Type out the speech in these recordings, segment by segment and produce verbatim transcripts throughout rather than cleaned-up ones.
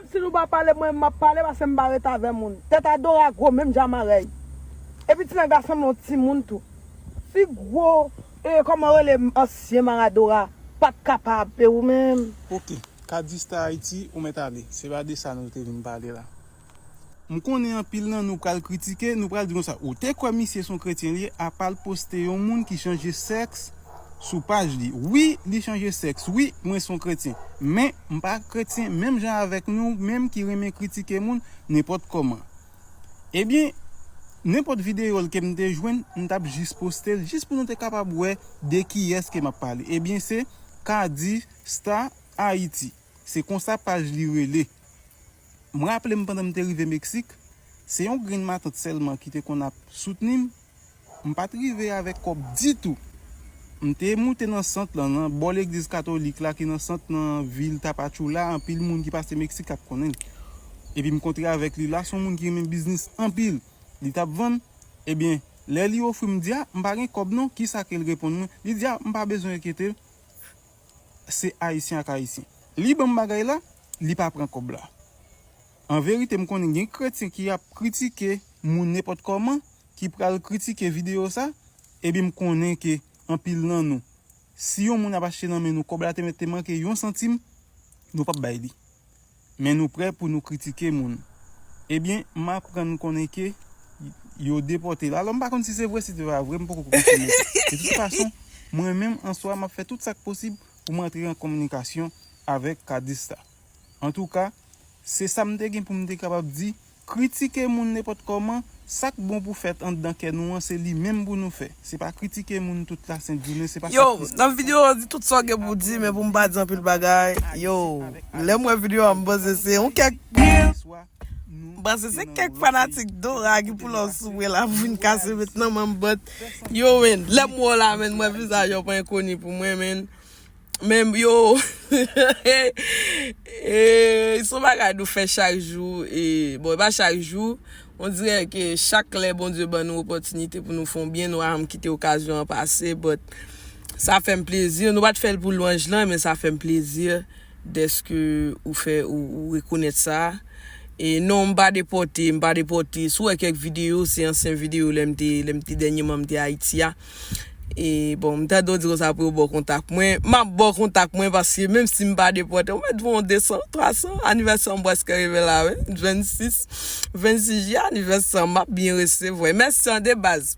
Si nou pa pale, mwen m ap pale paske m pa ret avè moun. Tèt Adora gwo menm jan marèy. Epi ti nèg la sanble yon timoun tou. Si gwo, e, kòman rele, ansyen Maradora pa t kapab, e ou menm? Ok, Kadista Ayiti, ou mèt ale. Se pa de sa nou te vin pale la. M konnen anpil nan nou pral kritike, nou pral di konsa, ou te kwè misye se yon kretyen li ye, apa l poste yon moun ki chanje sèks sou paj li? Wi, li chanje sèks, wi, mwen se yon kretyen. Men, m pa kretyen menm jan avèk nou menm ki renmen kritike moun nenpòt kòman. Ebyen, nenpòt videyo l ke m te jwenn, m t ap jis poste l, jis pou nou te kapab wè de kiyès ke m ap pale. Ebyen, se Kadista Ayiti. Se konsa paj li rele. M raple m pandan m te rive Meksik, se yon grenn matant sèlman ki te konn ap soutni m. M pa t rive avèk kòb ditou. M te moute nan sant lan, nan bò legliz katolik la ki nan sant nan vil Tapachula, anpil moun ki pase Meksik ap konnen l. Epi m kontre avèk li la, se yon moun ki renmen biznis anpil. Li t ap vann, ebyen, lè li ofri m, m di a, m pa gen kòb non, kisa ke l reponn mwen? Li di a, m pa bezwen enkyete l, se Ayisyen ak Ayisyen. Li ban m bagay la, li pa pran kòb la. An verite, m konnen gen kretyen ki ap kritike moun nenpòt kòman, ki pral kritike videyo sa, ebyen m konnen ke anpil nan nou, si yon moun ap achte nan men nou, kòb la te mèt te manke yon santim, nou p ap bay li. Men nou prè pou nou kritike moun. Ebyen, m aprann konnen ke yo depòte l. Alò, m pa konn si se vre, si se pa vre, m poko konfime sa. De tout fason, mwen menm, an swa, m ap fè tout sa k posib pou m antre an kominikasyon avèk Kadista. Antouka, se sa m te gen pou m te kapab di. Kritike moun nenpòt kòman, sa k bon pou fèt anndan kè nou an, se li menm pou nou fè. Se pa kritike moun tout lasent jounen, se pa sa Yo, Kris nan videyo an, di tout sa w gen pou w di, men pou m pa di anpil bagay. Yo, lè m wè videyo a, m panse se yon kèk. M panse se kèk fanatik Dora ki pou lòs sou mwen la pou vin kase met nan men m, but yo, men, lè m wè w la, men, m wè vizaj ou pa enkoni pou mwen, men. Men yo, e, se yon bagay nou fè chak jou. E, bon, e pa chak jou. On dirè ke chak lè Bondye ban nou opòtinite pou nou fè yon byen, nou pa janm kite okazyon an pase. But sa fè m plezi. Nou pa t fè l pou lwanj lan, men sa fè m plezi dèske ou fè, ou, ou rekonèt sa. E non, m pa depòte, m pa depòte. Si w wè kèk videyo, se ansyen videyo lè m te, lè m te dènyèman m te Ayiti a. E bon, m tande w di konsa pou yo ba w kontak mwen. M ap ba w kontak mwen paske menm si m pa depòte, ou mèt voye yon de san, twa san, anivèsè m prèske rive la wi. Vennsis, vennsis jiyè anivèsè m, m ap byen resevwa. Mèsi an de baz.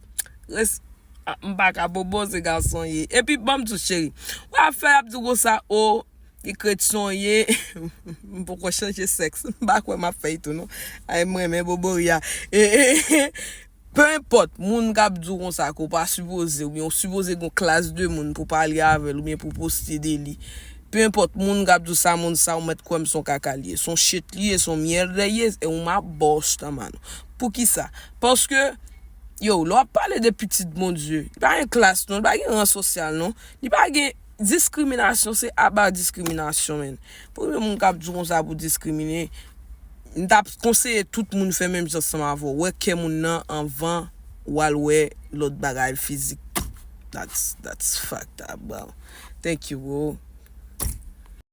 Res, a, m pa ka bobo, se gason ye. Epi ban m di w cheri. W ap fè, y ap di w konsa, o, Li kretyen w ye, m poko chanje sèks. M pa kwè m ap fè l tou non. Ay, m renmen bobori a. E, e, e, pe enpòt moun k ap di w konsa ke w pa sipoze, oubyen w sipoze gen yon klas de moun pou w pale avè l oubyen pou w poste de li. Pe enpòt moun k ap di w sa, moun sa, ou mèt kwè m se yon kaka l ye. Se yon shit li ye, se yon myèd li ye, e ou m ap ba w chita, mano. Poukisa? Paske, yo, lè w ap pale de pitit Bondye, li pa gen klas non, li pa gen ran sosyal non, li pa gen Diskriminasyon se aba diskriminasyon, menn. Premye moun k ap di w konsa pou diskrimine, m t ap konseye tout moun fè menm jan ansanm avè w. Wè kè moun nan anvan w al wè lòt bagay fizik. That's, that's fucked up, bro. Thank you, bro.